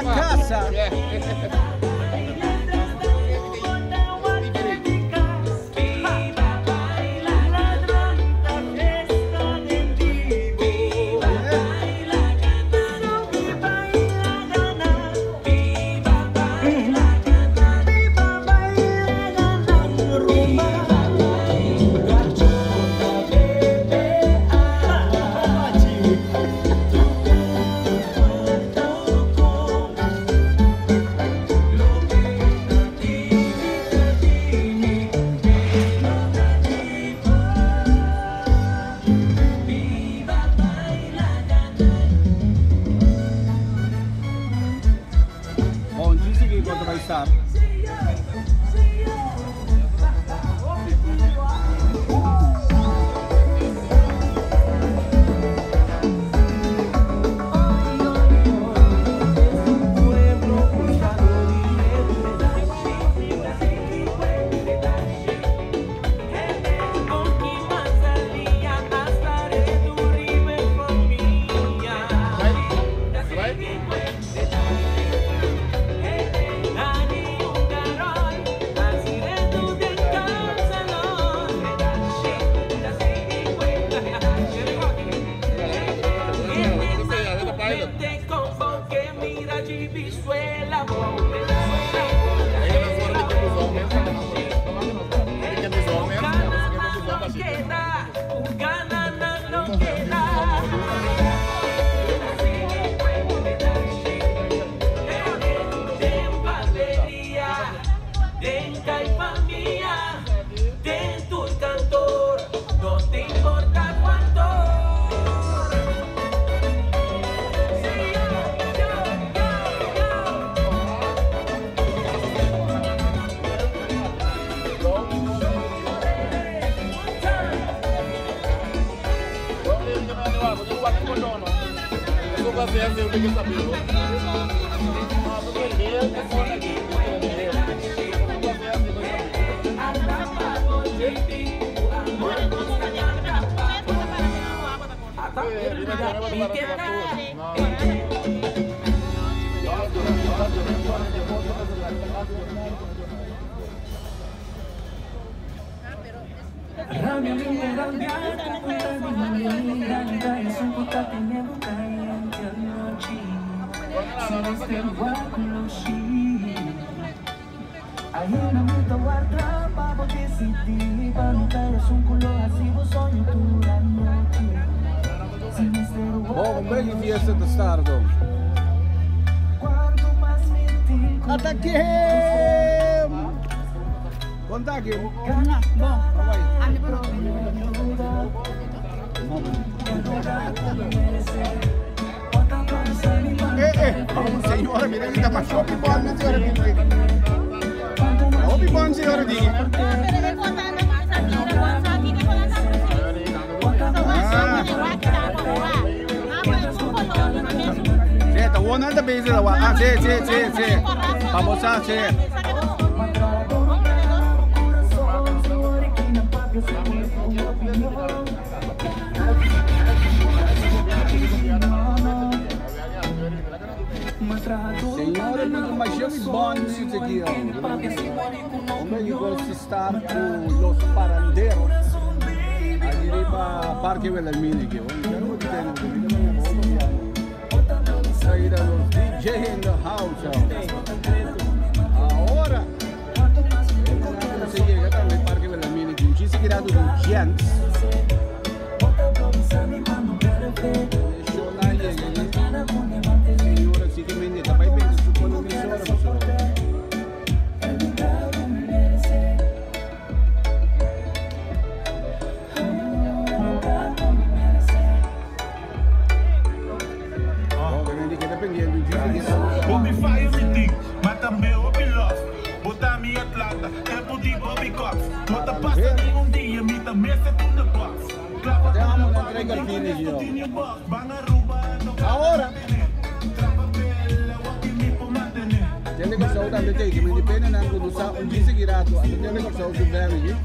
la casa. Bon, djis sigui kon ta bai start. Bo, un bel fiesta ta start oh. Atake! Conta aki. Bon. Eh, eh, señora, mira que está más shopping ball, señora. Hopi bon, señora, digi. Sí, ta wona ta bezig la wa. Ah, sí, sí, sí, sí. Vamos a, sí. Señora, mi mas mi bon music aqui, ó. Hombre, you go to start con los paranderos. Allí riba Parque Wilhelmina aqui. Bueno, yo quiero que tenga, a los DJ in the house. Ahora, se llega también Parque Wilhelmina aqui. Muchísimo grado do Gents. Señora, sí que me indica, vai bem, supone que senhora, Hopi fire mi ting, ma tambe hopi love. Bota mi atlanta, tempo di Bobby Cox. No ta pasa ningún dia, mi ta mese in the box. Klapa Vamos na a entregar pa, finish, yo. in your box. Van Aruba, no Ahora. Trapa pela, waki mi po mantener. Tele Corsou tambe tem que me depende na condução um dia seguirado, a Tele Corsou su verne.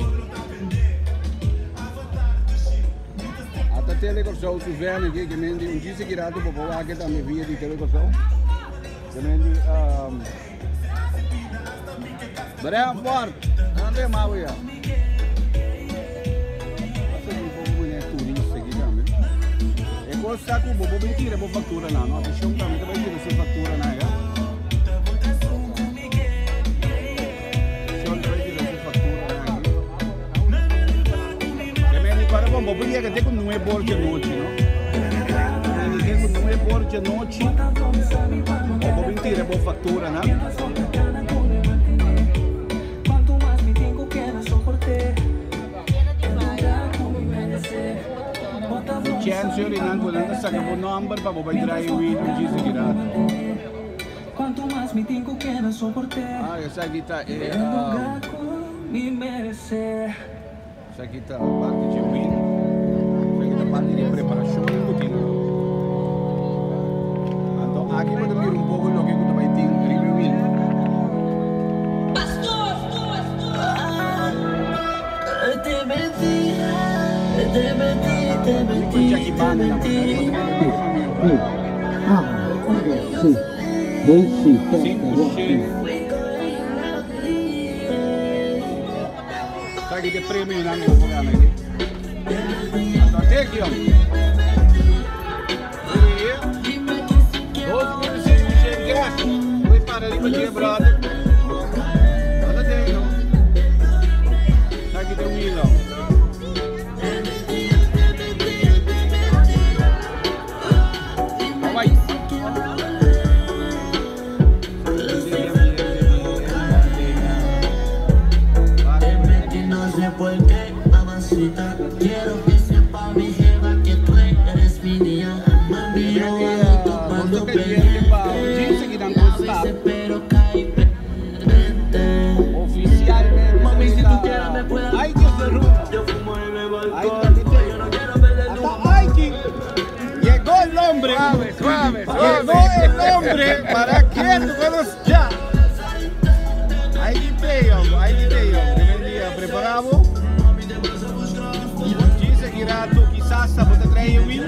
Ata Tele Corsou su verne que me um dia seguirado por favor que também via de Tele Corsou. Di Brentford, ande mau ya. Un poko manera turista aki tambe. E kos ta ku bo por bin tira bo faktura nan, no? Atenshon tambe ta bai tira su faktura nan ya. Atenshon ta bai tira su faktura nan aki. Te meni kora bon, bo por yega te ku nuebe or dje nochi, no? Te meni te ku nuebe or dje nochi, bo por bin tira bo faktura nan. Chèns yori nan ku nan ta saka bo nòmber pa bo bai drai e win un djis di rato. Ah, esaki ta e esaki ta parti dje win. Esaki ta parti di preparashon ku tin. Anto aki bo ta mira un poko loke ku ta bai tin riba e win. Esaki ta e premionan ku bo por gana aki. Anto teki yòn. 2500 cash. Voy para riba dje, brother. Anda den, no? Esaki ta un hilo. Bye. No sé por qué, mamacita. Quiero que sepa mi jeva que tú eres mi niña. Mami, yo hago todo Nos cuando ta pendiente pa un djis aki nan con A start. veces pero caí pendiente. Oficialmente Mami, si tú quieres ta me puedes. Aiki Cerruno. Yo fumo y bebo Aiki alcohol. tambe Yo te. no quiero perder Ata tu Aiki. Llegó el hombre. Suave, suave, Llegó suave. el hombre para que tú conoces ya. Aiki te, hombre. Aiki te, hombre. Buen día. Preparado. Un djis aki rato kisas ta bo ta trae e win.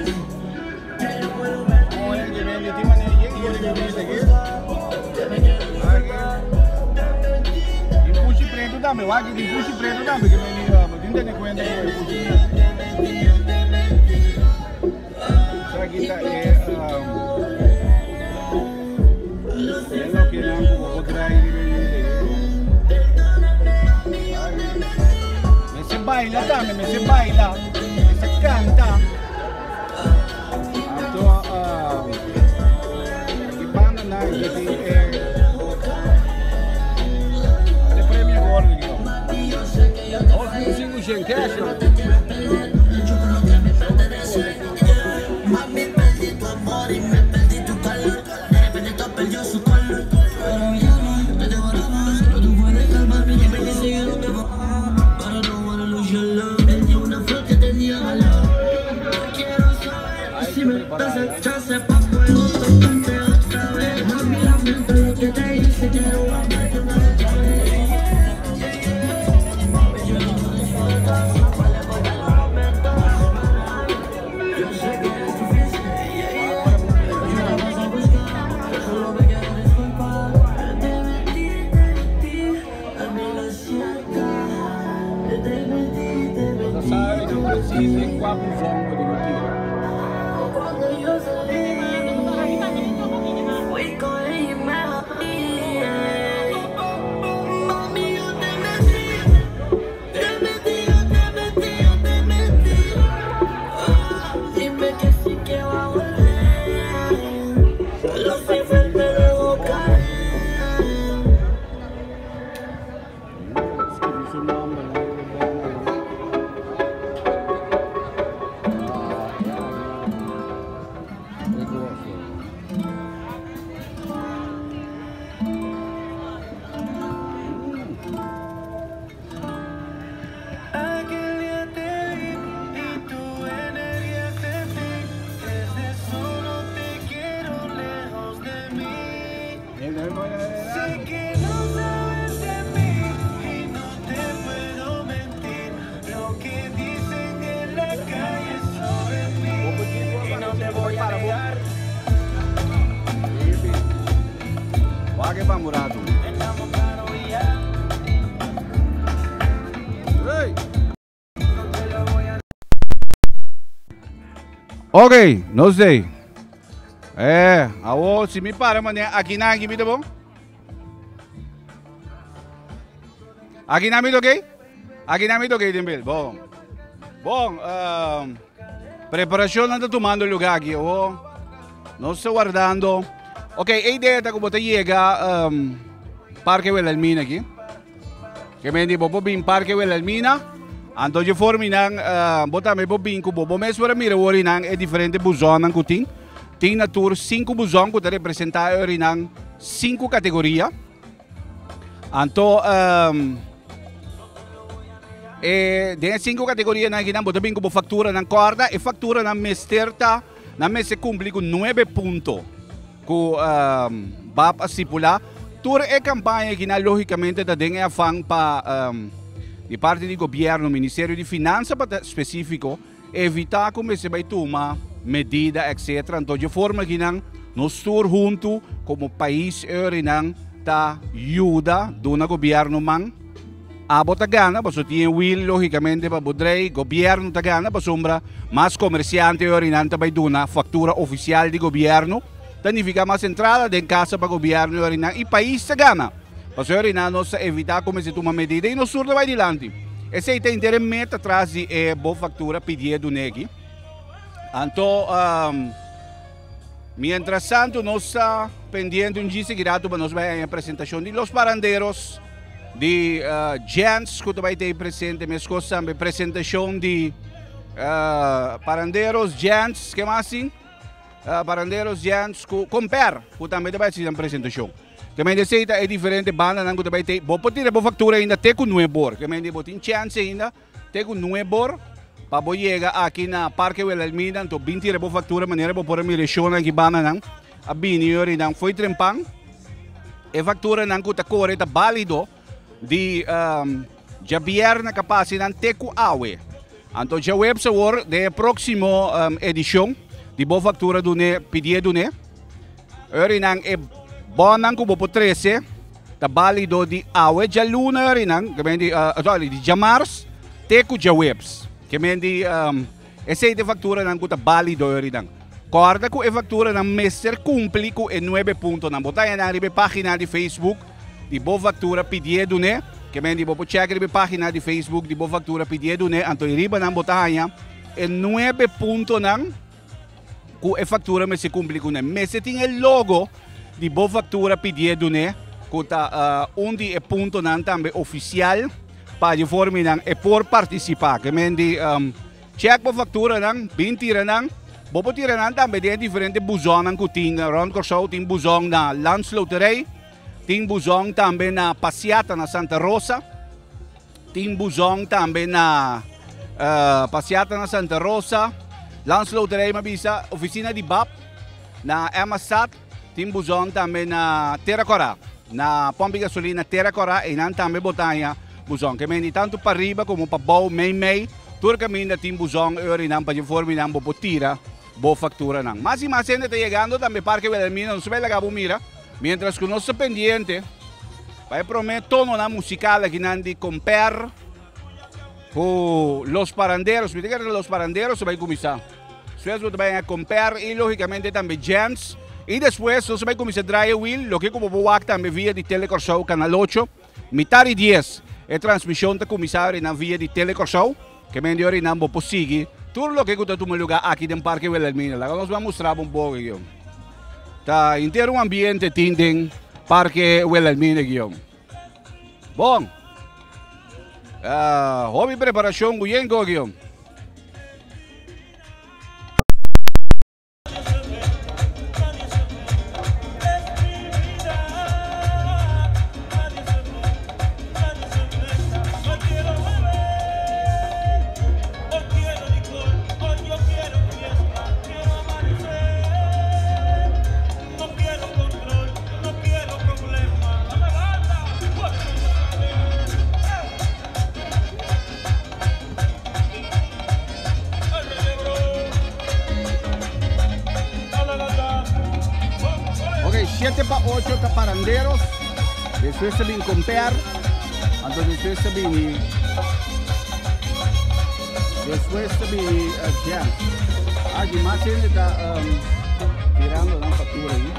Oye, que ven, tin manera yen yen di turista aki. Aki. Tin pushi pretu tambe, wak tin pushi pretu tambe ke men bo tin tene kuenta ku e pushi pretu. Esaki ta e e lokenan ku bo por trae riba e wheel aki. Aki. Mester baila tambe, mester baila, mester kanta. Anto di banda nan ke tin e e premio gordo aki no. 2500 cash no. Ai ta prepara ya. Ahora bo mira nan. Bo ta sabi nan precies den kua buzon bo tin ku tira. Shon ta pendiente pa su nomber. Skirbi su nomber nan riba e banner. Ah, ya, ya. Ok, nos dey. Eh, awo, si mi para manera aki na aki mi ta bon? Aki na mi ta ok? Aki na mi ta ok den bel. Bon. Bon, um, preparacionnan ta tumando lugar aki. Awo, nos ta wardando. Ok, e idea ta ku bo ta yega um, Parque Wilhelmina aki. Ke men di bo por bin Parke Wilhelmina, anto dje forma nan bo tambe por bin ku bo. Bo mes por a mira wor nan e diferente buzonnan ku tin. Tin na tur sinku buzon ku ta representá e nan sinku kategoria. Anto e den e sinku kategorianan aki nan bo ta bin ku bo fakturanan. Kòrda e fakturanan mester ta nan mester kumpli ku nuebe punto. Ku bap a stipulá. Tur e kampaña akinan lógikamente ta den e afan pa di parti di gobièrnu, Ministerio di Finansa pa ta spesífiko, evitá ku mester bai tuma medida etcetera. Anto dje forma akinan nos tur huntu komo pais eurinan ta yuda duna gobièrnu man. Abo ta gana pasobra tin e wil lógikamente pa bo drei, gobièrnu ta gana pasobra mas komersiante yorinan ta bai duna faktura ofisial di gobièrnu, ta nifiká mas entrada den kasa pa gobièrnu yorinan i pais ta gana. Pasobra yorinan nos ta evitá ku mester tuma medida i nos tur ta bai dilanti. Esei ta henter e meta tras di e bo faktura pidié dun'é aki. Anto mientras tanto nos ta pendiente un djis aki rato pa nos bai haña presentashon di Los Paranderos. Di gents ku ta bai tei presente meskos tambe presentashon di paranderos gents ke mas tin paranderos gents ku komper ku tambe ta bai hasi nan presentashon ke men esei ta e diferente bandanan ku ta bai tei bo por tira bo faktura ainda te ku nuebe or ke men bo tin chèns ainda te ku nuebe or pa bo yega aki na Parke Wilhelmina anto bin tira bo faktura manera bo por a mira e shownan aki bandanan a bini yori nan fo'i trempan. E fakturanan ku ta kore ta bálido di djabièrnè ka pasa nan te ku awe. Anto djaweps awor den e próksimo edishon di Bo Faktura Dun'é Pidié Dun'é, yorinan e bònnan ku bo por trese ta bálido di awe djaluna yorinan, ke men di sorry di djamars te ku djaweps. Ke men di Esei ta e fakturanan ku ta bálido yorinan. Kòrda ku e fakturanan mester kumpli ku e nuebe puntonan. Bo ta haña nan riba e página di Facebook di Bo Faktura Pidié Dun'é. Ke men di bo por chèk riba e página di Facebook di Bo Faktura Pidié Dun'é, anto i riba nan bo ta haña e nuebe puntonan ku e faktura mester kumpli kuné. Mester tin e logo di Bo Faktura Pidié Dun'é ku ta un di e puntonan tambe ofisial. Pa di forminan e por partisipá. Ke men di chèk bo fakturanan, bin tira nan. Bo por tira nan tambe den e diferente buzonnan ku tin rònt Kòrsou. Tin buzon na Landsloterij, tin buzon tambe na Pasiata na Santa Rosa, tin buzon tambe na Pasiata na Santa Rosa, Landsloterij mi a bisa, ofisina di bap na Emmasat. Tin buzon tambe na Tera Kòrá. Na pòmp di gasolina Tera Kòrá einan tambe bo ta haña buzon. Ke mende tantu pariba komo pabou, mei mei, tur kaminda tin buzon e ora einan pa dje forma einan bo por tira bo fakturanan. Mas i mas hende ta yegando tambe Parke Wilhelmina, nos ta bai laga bo mira. Mientras ku nos ta pendiente pa e promé tononan musikal akinan di Komper ku Los Paranderos. Mi ta kere Los Paranderos ta bai kuminsá. Despues bo ta bai a Comper y logicamente tambe Jens. Y despues nos ta bai cuminsa draai e wiel, loke cu bo por wak tambe via di Tele Corsou Canal ocho. Mitar y dies e transmision ta cuminsa orinan via di Tele Corsou. Ke men di orinan bo por sigui tur loke cu ta tuma lugar aki den Parke Wilhelmina. Laga nos ban mustra bo un poco aki. Ta henter un ambiente tin den Parke Wilhelmina aki. Bon. Hopi preparacion cu yen Gogio. Ok, 7 pa 8 ta Paranderos. Despues ta bin Comper. Anto despues ta bini Despues ta bini uh, Jams. Aki mas hende ta tirando nan factura ahi.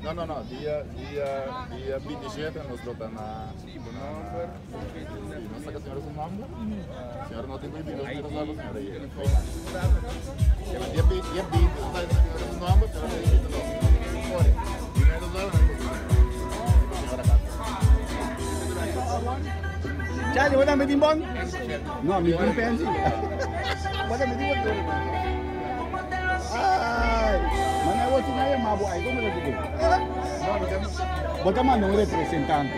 No, no, no. Dia, dia, dia 27 nos lo ta na... No saca señora su nombre? Señora no tengo idea, no sabe señora. Dia 20, dia 20, no sabe señora su nombre, pero dia 20 no. Primero sabe, señora acá. Charlie, wat met die bon? No, mi tin pensi. Wat met die bon? Ai, maar nou wat na ma bo ai como lo digo? Bota manda un representante.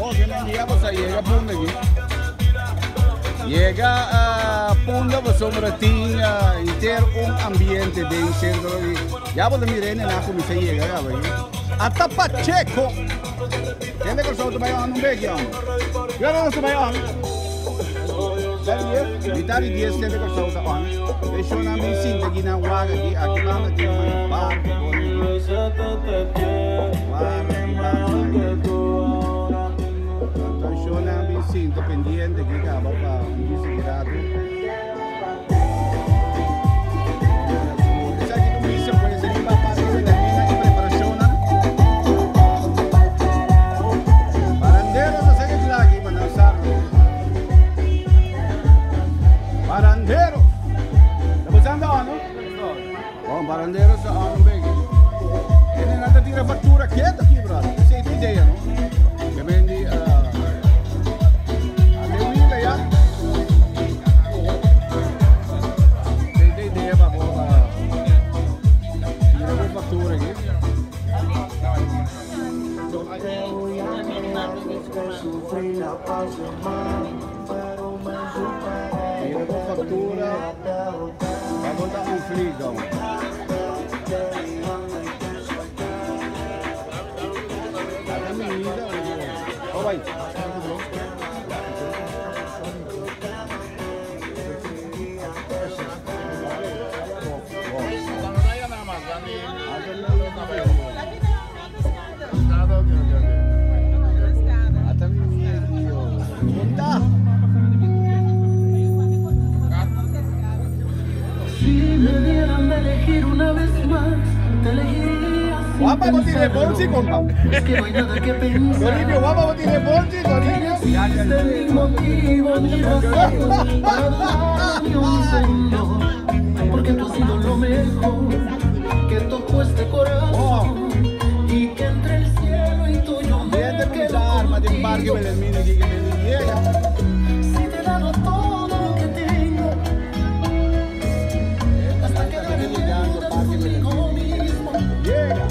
Oh, que não dia você chega punda aqui. Chega a punda você um e ter um ambiente bem centro e já vou mirar na como você chega já vai. Até Pacheco. Tiene que soltar mais um bem aqui. Eu não sou mais um. Mitad de 10 tiene que soltar um. Deixa eu na minha cinta aqui na waga aqui, aqui lá tem um barco. Então, na minha cinta pendiente aqui, acaba para um bicicleta. Barandero. Está passando ano? Bom, barandero sa ano bem. Ele nada tira fatura quieta aqui, brother. Essa é a ideia, não? Que vende até o Ila já. Tem ideia para boa. Tira fatura aqui. Tira fatura. Vai botar um fligão. Cada menina. Ó, vai. Até menina, Tá. Si me dieran a elegir una vez más, te elegiría sin Guapa, vos tienes pensarlo. bolsi, compa. Es que no hay nada que pensar. Toribio, guapa, vos tienes bolsi, Toribio. No existe ni motivo ni razón para dudar ni un segundo, porque tú has sido lo mejor que tocó este corazón y que entre el cielo y tú yo me Vente con quedo esa arma de un parque contigo. Belermina aquí que me llega. Si te he dado todo lo que tengo, hasta quedar en deudas conmigo mismo. Llega.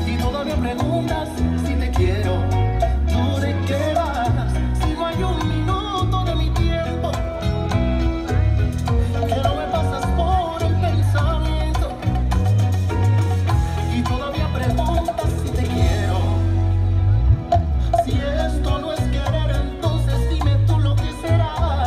Y todavía preguntas si te quiero. ¿Tú de qué vas? Si no hay un minuto de mi tiempo que no me pasas por el pensamiento. Y todavía preguntas si te quiero. Si esto no es querer, entonces dime tú lo que será.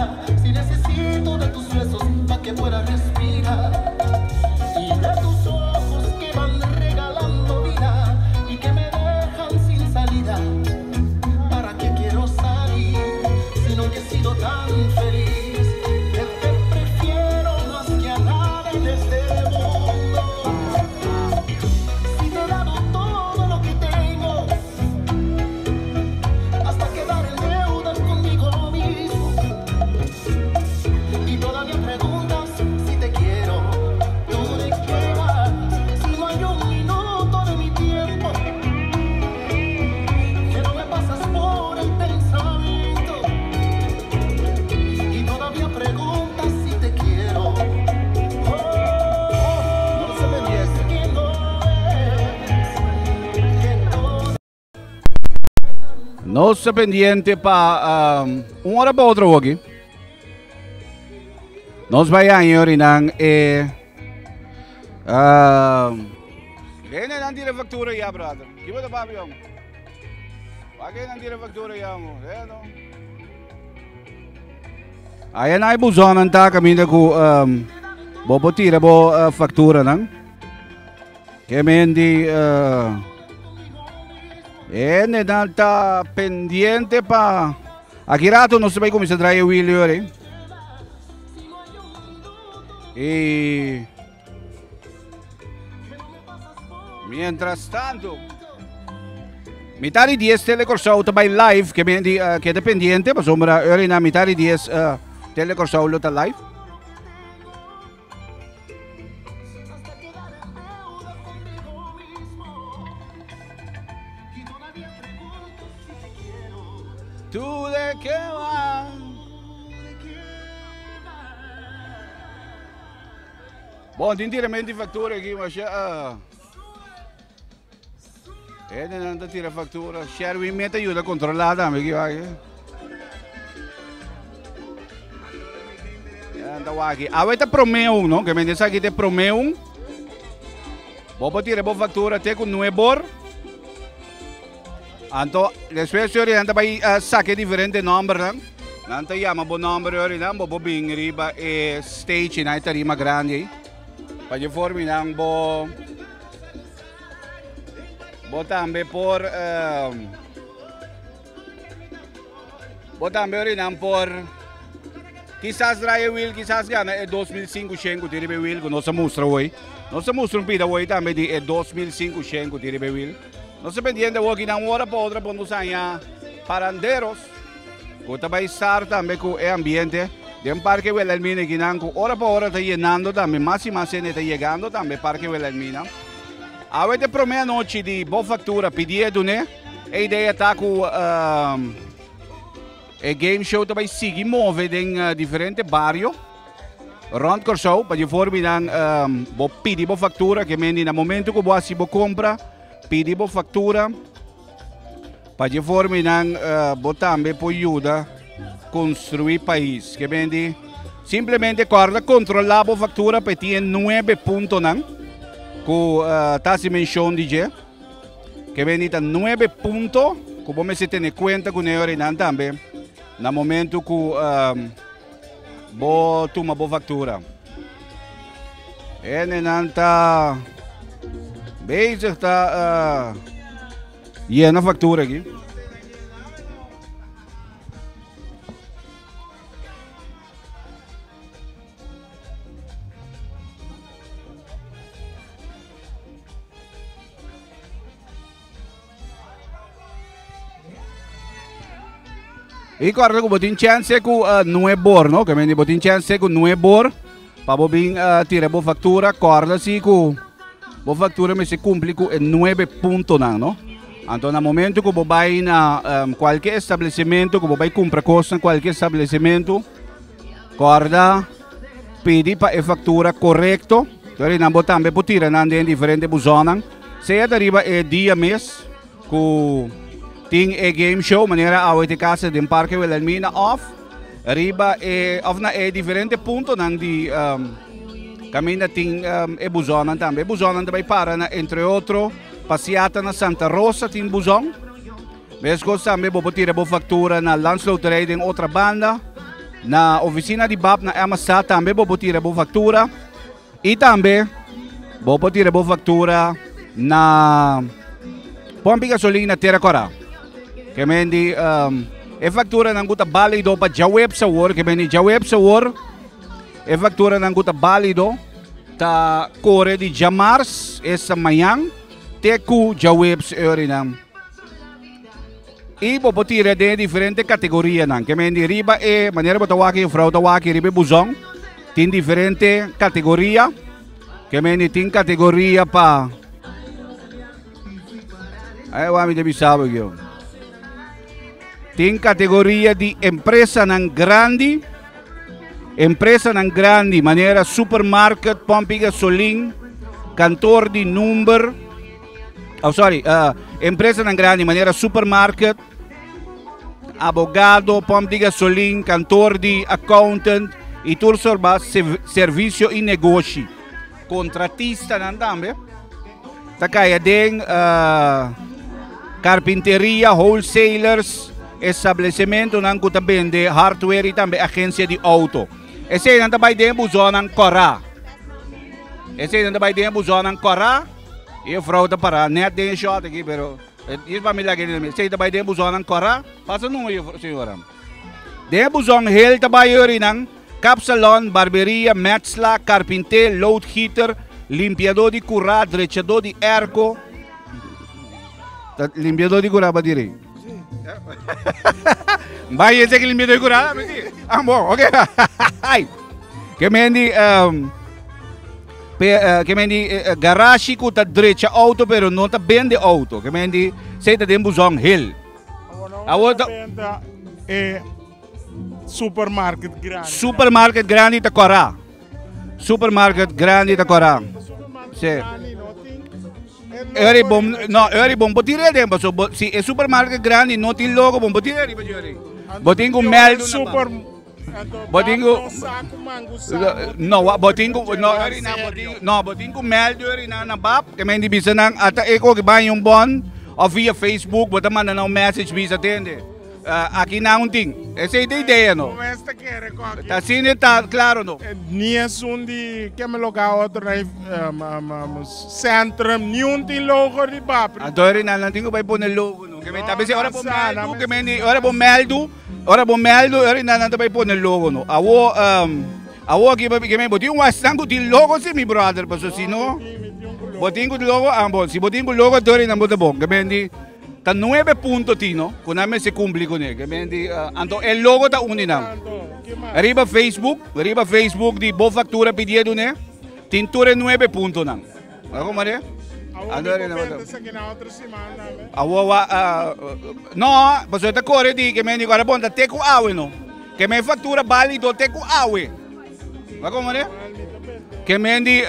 Nos ta pendiente pa um, un ora pa otro woki. Nos bai aña orinan e um, Rene nan tira factura ya, brother. Kibo ta papi, hombre? Pa nan tira factura ya, mo? Eh, no. Aya na buzonan ta caminda ku um, bo bo tira bo uh, factura nan. Ke men di uh, e nan ta pendiente pa aki rato nos bai kuminsá draai e wheel yori. E mientras tanto mitar di 10 Telecorsou ta bai live ke men di uh, keda pendiente pasobra ori na mitar di 10 uh, Telecorsou lo ta live. Tú de qué vas? Bon, tin tiramento di factura aki, maar uh, Hende ta tira factura. Sherwin me ta ayuda controlar tambe aki wak. Anda wak. Awe ta prome un, no? Que men sa ki te prome un. Bo por tira bo factura te ku nuebor. Anto, despues yori nan ta bai uh, saque diferente nomber nan. Nan ta llama bo nomber yori nan, bo bo bin riba e stage na e tarima grandi aí. Pa je formi nan bo Bo tambe por Bo tambe orinan por kisas draai e wiel, kisas gana e 2500 ku tin riba e wiel ku nos a mustra hoy. Nos a mustra un pida hoy tambe di e 2500 ku tin riba e wiel. Nos ta pendiente awor ki nan ora pa otra por nos haña paranderos ku ta bai sar tambe ku e ambiente den Parke Wilhelmina kinan ku ora pa ora ta yenando tambe, mas i mas hende ta yegando tambe Parke Wilhelmina. Awe ta e prome anochi di Bo Factura Pidié Duné. E idea ta ku e game show ta bai sigui move den diferente bario rònt Kòrsou pa di forma nan bo pidi bo faktura ke men di na momento ku bo hasi bo kompra pidi bo faktura pa di forma nan bo tambe por yuda konstruí pais ke men di simplemente kòrda kontrolá bo faktura pa e tin e nuebe puntonan ku ta hasi menshon di dje. Ke beni ta nuebe punto ku bo mester tene kuenta kuné orinan tambe na momento ku bo tuma bo faktura. Hendenan ta bezig ta yena faktura aki. I kòrda ku bo tin chènse ku uh, nue bor, no? Ke mende bo tin chènse ku nue bor pa bo bin uh, tira bo faktura. Kòrda si ku bo faktura mester kumpli ku e nuebe puntonan, no? Anto na momento ku bo bai na um, kualke establesimentu, ku bo bai kumpra kos na kualke establesimentu, kòrda Pidi pa e factura corecto. Tori nan bo tambe por tira nan den diferente buzonnan. Sea ta riba e dia mes cu tin e game show manera awe te casa den Parke Wilhelmina of riba e of na e diferente puntonan di um, caminda tin um, e buzonnan tambe. E buzonnan ta bay para na entre otro Pasiata na Santa Rosa tin buzon. Meskos tambe bo por tira bo faktura na Landsloterij den Otrabanda. Na ofisina di bap na Emmastraat tambe bo por tira bo faktura. I tambe bo por tira bo faktura na Pompi Gasolin na Tera Kora. Ke men di um, e fakturanan ku ta bálido pa djaweps awor, ke men di djaweps awor, e fakturanan ku ta bálido ta kore di djamars, esta mañan, te ku djaweps e orinan. I bo por tira den e diferente kategorianan. Ke men di riba e manera bo ta wak e juffrouw ta wak riba e buzon, tin diferente kategoria. Ke men di tin kategoria pa Ai wak mi ta bisa bo yo. Tin kategoria di empresanan grandi, empresanan grandi manera supermarket, pompi gasolin, kantor di number. Oh, sorry. Uh, empresanan grandi manera supermarket. Abogado, pòmp di gasolin, kantor di accountant i tur sorba servisio i negoshi. Kontratistanan tambe ta kai aden, karpinteria, wholesalers, establesimentonan ku ta bende hardware i tambe agensia di outo. Eseinan ta bai den e buzonnan kòrá. Eseinan ta bai den e buzonnan kòrá i e vrou ta pará nèt den e shòt aki pero e pa mi laga e esei ta bai den e buzonnan kòrá. Pasa numa señora. Den e buzon hel ta bai yorinan. Kapsalon, barberia, metsla, karpinté, loodgieter, limpiadó di kurá, drechadó di airco. Ta limpiadó di kurá ba direi? Bai ese ki limpiadó di kurá? Ah, bon, ok. Ai. Ke men di um, pe, uh, ke men di uh, garashi ku ta drecha auto pero no ta bende auto. Ke men di sei ta den buzon hel. Awor ta e Supermarket grandi. Supermarket grandi ta kora. Supermarket grandi ta kora. Sí. Eri bom, no, eri bom botire den, paso bo, si e supermarket grandi no tin logo, bom botire riba jori. Botin ku mel super Botin ku No, botin ku no, eri na botin, no, botin ku mel eri na na bab, ke men di bisa nan ata e ko ke ban un bon of via Facebook, bota manda na un message bisa tende. Aki nan un tin. Esei ta idea no. Como esta kere con aki. Ta asina ta claro no. Ni esun di keme loka otro na centrum ni un tin logo di Bapri. Anto eri nan nan tin ku bai pone logo no. Keme ta besi ora bo meldu keme di ora bo meldu ora bo meldu eri nan nan ta bai pone logo no. Awo awo aki keme bo tin un wasnan ku tin logo si mi brother paso si no bo tin ku logo ah bon si bo tin ku logo anto eri nan bo ta bon keme di. Ta nuebe punto tin no, ku nan mester kumpli kuné. Ke men di, anto e logo ta un di nan. Riba Facebook, riba Facebook di Bo Factura Pidié Duné, tin tur e nuebe puntonan. Wak como de? Awo wa, no, pasobra ta kore di ke men di ora bon ta te ku awe no. Ke men factura balido te ku awe. Wak como de? Ke men di,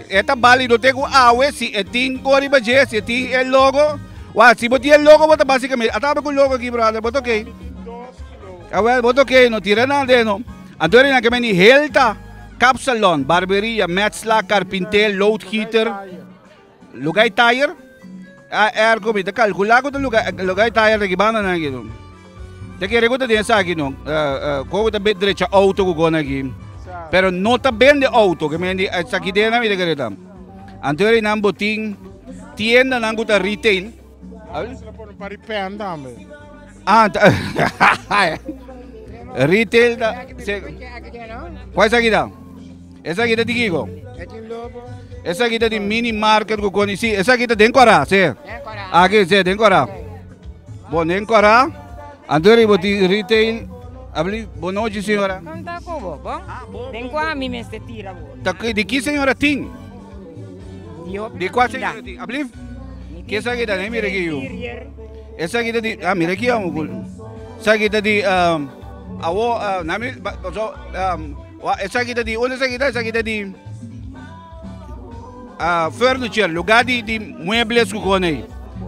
E ta balido te ku awe si e tin kor riba dje, si e tin e logo. Wa, si bo tin e logo bo ta basikamente, a tabla ku logo aki brother, bo ta ok. Awel, bo ta ok, no tira nada den no. Anto e nan ke meni Helta, kapsalon, barberia, metsla, karpinter, loodgieter, lugay tayer. A airco mi ta kalkulá ku ta luga, lugay tayer ta ki banda nan aki no. Ta kere ku ta den esaki no. Koku ta drecha auto ku kon aki. Pero no ta bende auto, ke men di esaki den mi ta kere ta. Anto eri nan botin tienda nan ku ta retail. Ah, retail ta. Kual esaki ta? Esaki ta di kiko? Esaki ta di mini market ku koni. Si, esaki ta den kora, si. Aki, si, den kora. Bon, den kora. Anto riba tin retail. Abli, bon nochi, señora. Kon ta ku bo, bon? Den kua mi mester tira bo? Ta di ki señora tin? Di hopi Di kua señora tin? Abli? Ki esaki ta? Mira aki yu. Esaki ta di, ah, mira aki amo. Esaki ta di, awo, nami, so, Esaki ta di, unda esaki ta? Esaki ta di ah, furniture, lugar di, di muebles ku kon ei.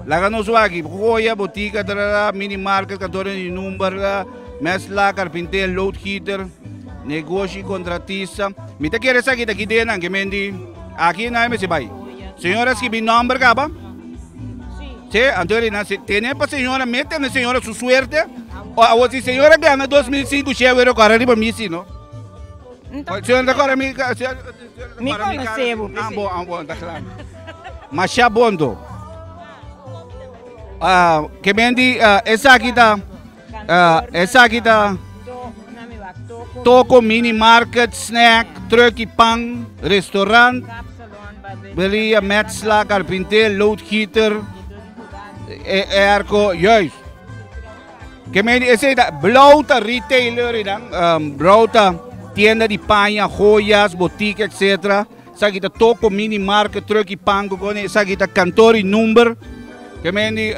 Laga nos wak aki, joya, botica, tarara, mini market, kantoor di number, mesla, carpinter, loodgieter, negoshi, contratista. Mi ta kere esaki ta ki denan, ke men di, aki na mester bai. Señora skibi nomber kaba? Sí, anto ri na tene pa señora mete na señora su suerte. O awo si señora gana 2005 she wero kora riba mi si no. Señora ta kora mi Mi conoce bo. Ah bo, ah bo, ta klaar. Masha bondo. Ah, ke men di esaki ta esaki ta Toko mini market, snack, truck y pan, restaurant, beria, metsla, carpinter, loodgieter, airco, juist. Ke men di esei ta blauw ta retailer y dan, blauw ta tienda di paña, joyas, botica, etc. Esaki ta toko mini market, truck y pan, esaki ta kantoor y number. Ke men di,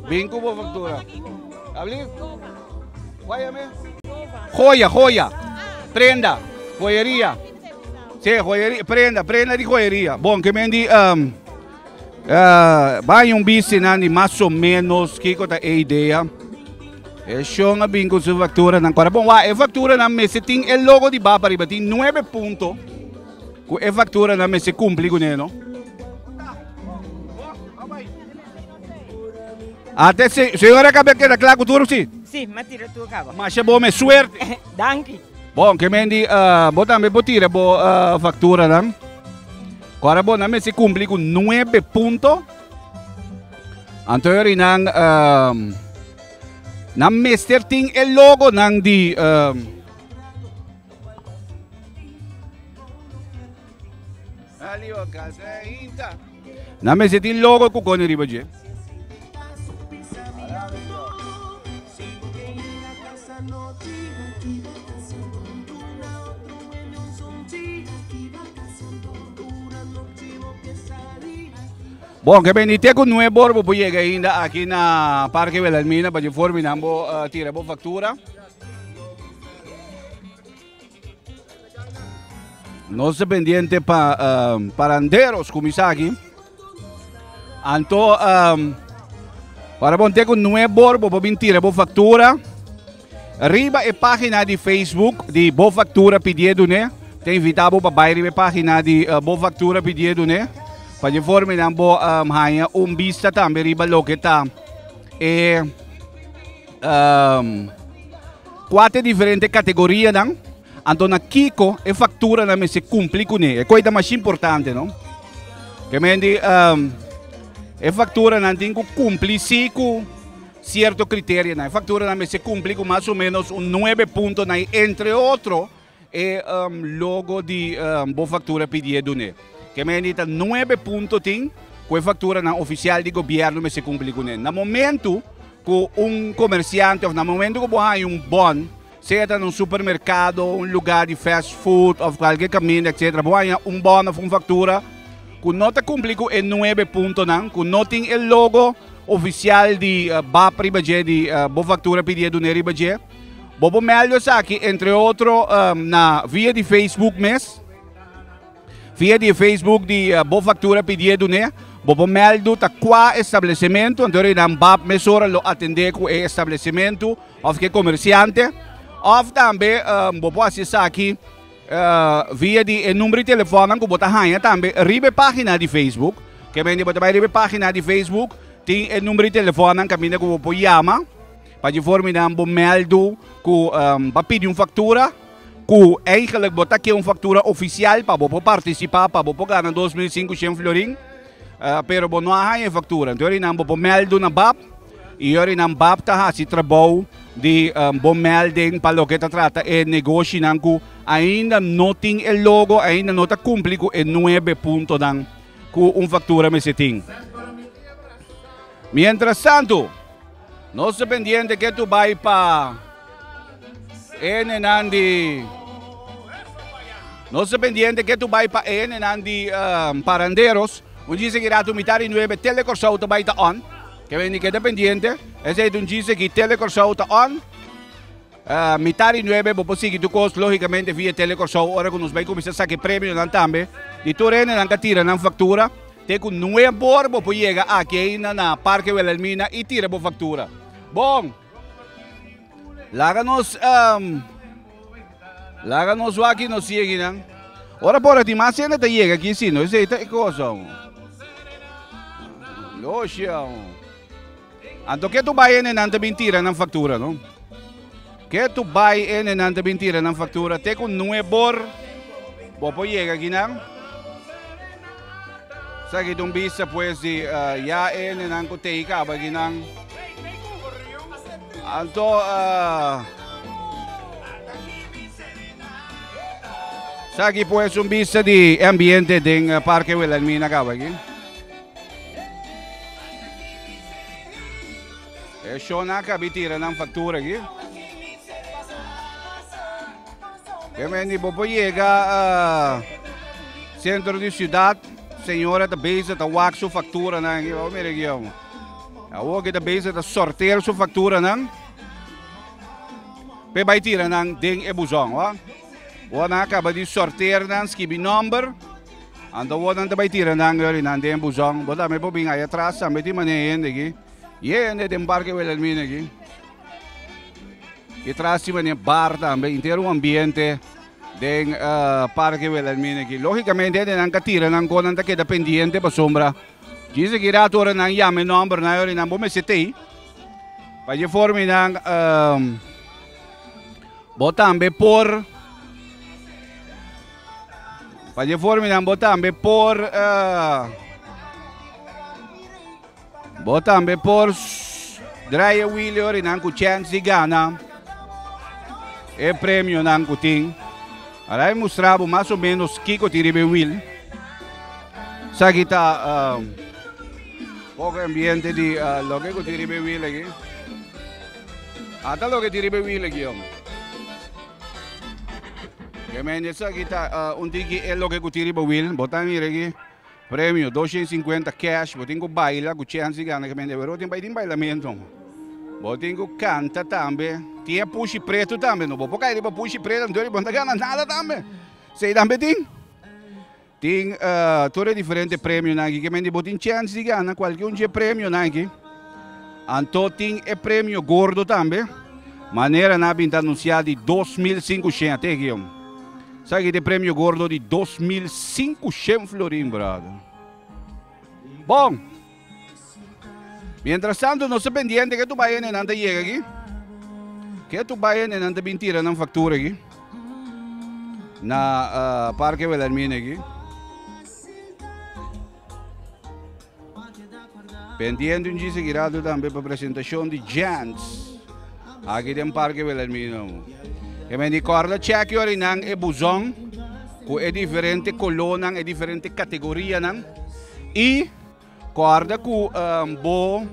bin ku bo factura. Abli? Joya, joya. Prenda, joyeria. Sí, joyeria, prenda, prenda di joyeria. Bon, ke men di um, uh, bai un bisti nan di mas o menos kiko ta e idea. E shon a bin ku su fakturanan. Kora bon wak, e fakturanan mester tin e logo di bab ariba. Tin nuebe punto ku e fakturanan mester kumpli kuné, no? Ate se, señora kabe keda kla ku tur si? Si, m'a tira tur kaba. Masha bo mes suerte. Danki. Bon, ke men di, bo tambe por tira bo fakturanan. Kora bo nan mester kumpli ku nuebe punto. Anto yori nan um, nan mester tin e logo nan di um, Nan mester tin logo ku kone riba dje. Bon, ke beni te ku nueve or bo por yega ainda aki na Parke Wilhelmina pa dje forma nan bo eh, tira bo factura. Nos ta pendiente pa um, paranderos kuminsá aki. Anto um, para bon te ku nueve or bo por bin tira bo factura. Riba e página di Facebook di Bo Factura Pidié Duné, ta invitá bo pa bai riba e página di Bo Factura Pidié Duné, pa dje forma nan bo haña un bista tambe riba loke ta e kua ta e diferente kategorianan, anto na kiko e fakturanan mester kumpli kuné. E koi ta masha importante, no? Ke men di e fakturanan tin ku kumpli si ku Cierto criterianan. E facturanan mester cumpli cu mas o menos un nuebe puntonan y entre otro e logo di bo factura pidié dun'é. Ke mende ta nuebe punto tin cu e facturanan oficial di gobierno mester cumpli cuné. Na momento cu un comerciante of na momento cu bo haña un bon, sea ta na un supermercado, un lugar di fast food of cualkier caminda etcetera, bo haña un bon of un factura cu no ta cumpli cu e nuebe puntonan, cu no tin e logo oficial di bap riba dje, di bo factura pidi e dune riba dje. Bo por meldo esaki entre otro na via di Facebook mes. Via di e Facebook di Bo Factura Pidié Duné, bo por mèldu ta kua establesimentu, anto ora nan bap mesora lo atendé ku e establesimentu òf ku e komersiante. Òf tambe bo por hasi esaki via di e number di telefònnan ku bo ta haña tambe riba e página di Facebook. Ke mende bo ta bai riba e página di Facebook, tin e number di telefònnan kaminda ku bo por yama pa di forma nan bo mèldu ku bo a pidi un faktura. Ku eigenlijk bo ta ke un faktura ofisial pa bo por partisipá, pa bo por gana 2500 florin, pero bo no a haña e faktura. Enton yori nan bo por mèldu na bap i yori nan bap ta hasi trabou di bo mèlding pa loke ta trata e negoshinan ku ainda no tin e logo, ainda no ta kumpli ku e nuebe puntonan ku un faktura mester tin. Mientras tanto, nos ta pendiente ke tu bai pa. E nenan di Nos ta pendiente ke tu bai pa e nenan di Paranderos. Un djise ki rato mitad di nuebe Tele Kòrsou ta bai ta on. Ke beni keda pendiente. Esei ta un djise ki Tele Kòrsou ta on. Mitad di nuebe bo por sigui tur kos logicamente via Tele Kòrsou ora ku nos bai kuminsá saka e premionan tambe di tur hendenan ka tira nan faktura. Te ku nuebe or bo por yega aki ainda na Parke Wilhelmina i tira bo faktura. Bon! Laga nos um, laga nos wak y nos sigue nan. Ora por ti mas gente ta llega aquí sí, no esei ta e cosa. Losia. Anto ke tu bai ene nan ta bin tira nan factura, no? Ke tu bai ene nan ta bin tira nan factura te ku nuebor bo por llega aquí nan. Sa ki un bista pues di uh, ya ene nan ku tei kaba aquí nan. Anto uh, sa ki pues un bista di ambiente den eh, Parque Wilhelmina kaba aquí. E show na kabi tira nan factura aquí. E mendi bo por yega uh, centro di ciudad, señora ta bezig ta wak su factura nan aquí. Vamos mira aquí, vamos. Awor ki ta bezig ta sorteer su facturanan p'e bai tira nan den e buzon, ho. Awor nan a caba di sorteer nan, skibi nomber, anto awor nan ta bai tira nan yori nan den e buzon. Bo tambe por bin aya atras tambe tin manera hende aki. Ye hende den Parke Wilhelmina aki. E tras tin manera bar tambe, henter un ambiente den Parke Wilhelmina aki. Logicamente hendenan ka tira nan konan ta keda pendiente pasobra djis aki rato ora nan yama e nombernan ora nan bo mester tei pa dje forma nan bo tambe por pa dje forma nan bo tambe por Bo tambe por draai e wiel ora nan ku chèns di gana e premionan ku tin. Ahora e mustra bo mas o menos kiko tin riba e wiel. Esaki ta poko ambiente di loke ku tin riba e wiel aki. Ata loke tin riba e wiel aki hombre. Ke men esaki ta un tiki e loke ku tin riba wiel. Bo ta mira aki. Premio, 250 cash, bo tin ku baila ku chèns di gana kemende, pero bo tin bai tin bailamentu, bo tin ku kanta tambe, tin e pushi pretu tambe, no bo por kai riba pushi pretu anto bo no ta gana nada tambe, esei tambe tin, tin tur e diferente premionan aki kemende bo tin chèns di gana kualke un dje premionan aki, anto tin e premio gordo tambe, manera nan a bin ta anunsiá di 2500 ate aki. Sa ki ta e premio gordo di 2500 florin, brother. Bon. Mientras tanto, nos ta pendiente ke tu bai hende nan ta yega aki. Ke tu bai hende nan ta bin tira nan factura aki. Na uh, Parque Wilhelmina aki. Pendiente un djis aki rato tambe pa presentacion di Jans. Aki den Parque Wilhelmina. E men di corda check yori nan e buzon cu e diferente colornan, e diferente categorianan. Y corda cu um, bo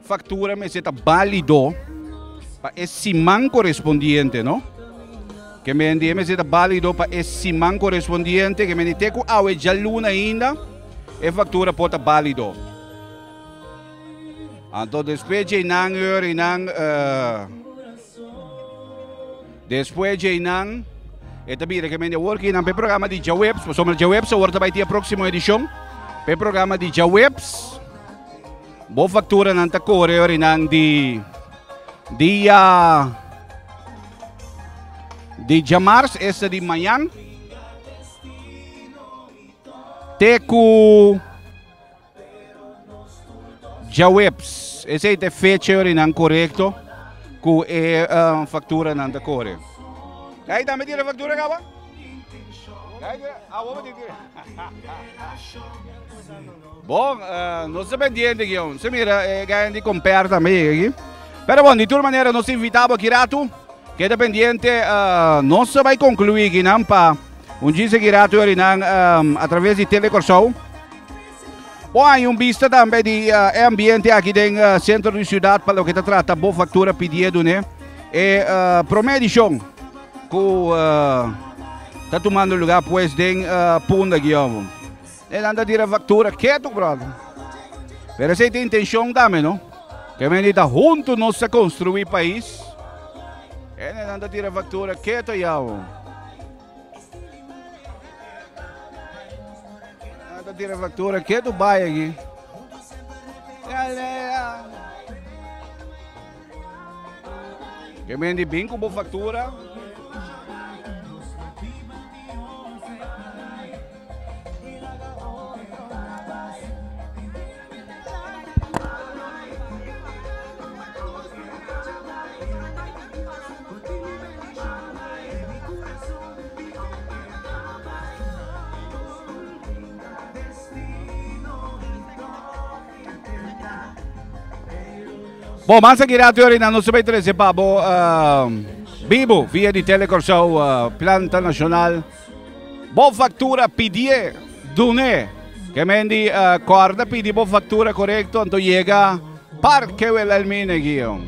factura mester ta valido pa e siman correspondiente, no? Ke men di e mester ta valido pa e siman correspondiente, ke men di te cu awe djaluna ainda. E factura por ta balido. Anto despues dje nan eur y nan uh, despues dje nan e ta bira ke men di awor ki nan pe programa di djaweps, pasobra djaweps awor ta bai tin e próximo edicion. Pe programa di djaweps bo factura nan ta kore eur y nan di dia di djamars, esta di mañan. Te ku djaweps. Esei ta e fecha orinan korekto ku e fakturanan ta kore. Kai tambe tira faktura kaba? Kai tira? Awo bo tin tira. Bon, nos ta pendiente aki. Se mira e gaña di komper tambe yega aki. Pero bon, di tur manera nos ta invita bo aki ratu. Keda pendiente, nos ta bai konkluí akinan pa. Un djis aki rato yori nan a traves di Tele Kòrsou. Bo haña un bista tambe di e ambiente aki den sentro di siudat pa loke ta trata bo faktura pidié dun'é. E promé edishon ku ta tumando lugá pues den Punda Guillermo. E nan ta tira faktura ketu brother. Pero esei ta intenshon tambe no. Ke men di ta huntu nos ta konstruí pais. E nan ta tira faktura ketu yawo. Ta tira factura ke tu bai aki. Ke men di bin ku bo factura. Bon, mas aki rato yori nan nos ta bay trece pa bo bibo via di Tele Kòrsou Planta Nacional. Bo factura pidié, dun'é. Ke men di corda pidi bo factura corecto anto yega Parke Wilhelmina Guion.